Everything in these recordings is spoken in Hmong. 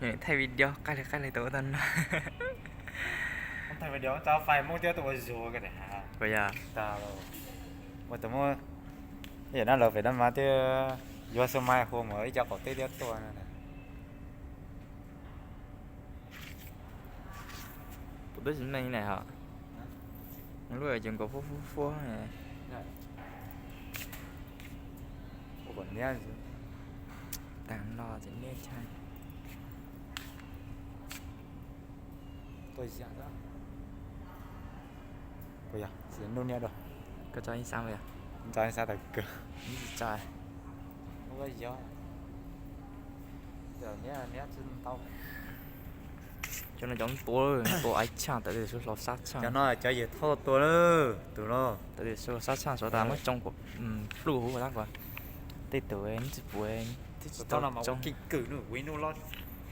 Thaij video qab li qab li tau ua tau no. Thaij video tso fais Hmoob thiab tuaj ua zug ko tias. Puas yog? Ua tus muab, yam no lawv pem no mas thiaj yuav xu mai hu mus ib co qaum teb thiab tuaj no. Kuv twb tsis neeg na hos. Lub ces nkaus fuab fuab fuab. Ua kom niab, tag no ces niab chai. Tuaj yam, puas yog? Nub niab dua. Koj tso ib xav puas yog? Tso ib xav tawm kawg. Tso. Niab, niab tsis ntau. Cov no cov tua, tua aiv tshaj, tawm li sub hlau sab tshaj. Cov no cov yawg thauj tua na, tus no. Tawm li sub hlau sab tshaj, sov tas muab tsoo kom pluj huv tab kuv. Tej tus tsis puav, tsis tau tsoo.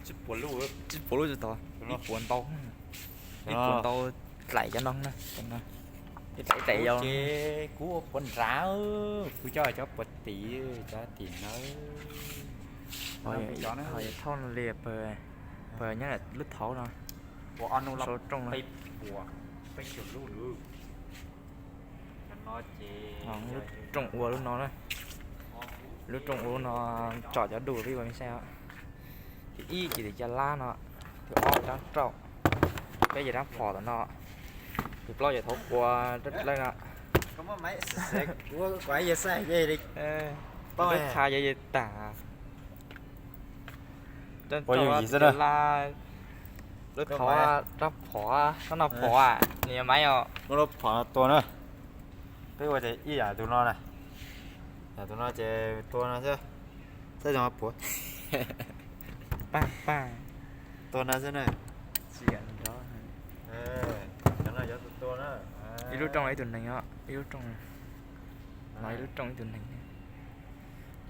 Tsis puav lub tsis tau, ib puas ntau, ib puas ntau dlaim cov no na, ib dlaim dlaim yau. Kuv ua puav nrad, kuv coj cov puav tim, cov tim nawb. Ho yog thauj no li pawg, pawg nyob lub thaum no. Sau rooj no. Lub rooj ua lub no na. Lub rooj ua lub no tsom cov duj peb ua me saib os. Ces ib ces tim caj lab no, tus ob rab rauj, peb ces rab phom tom no, tus plaub ces thaub qua rab dlawb no. Lub tha ces tas. Rab rauj, tim caj lab, lub thaub, rab phom, rab noj phom, nws maiv os. Muab lub phom no tua na. Peb ua ces ib yam tus no na. Yam tus no ces tua no xwb. Saib zoo puav. Paj paj. Tua no xwb na. Tsis yam nrov. Cov no yuav tua na. Ib lub rooj ib tug neeg os, ib lub rooj. No ib lub rooj ib tug neeg.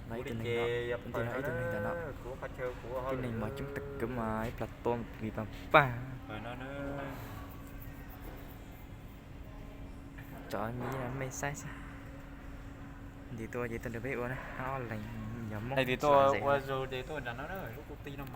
No ib tug neeg, ib tug neeg ntawm no. Tib neeg mas coob tag kawg mas ib plag tua vim pag pag. Tso me me saib xwb. Ntim tua ces tuaj nrog peb ua na, ob leeg yog Hmoob. Ua zoo ces tuaj nram no, lub kuj tij no mas.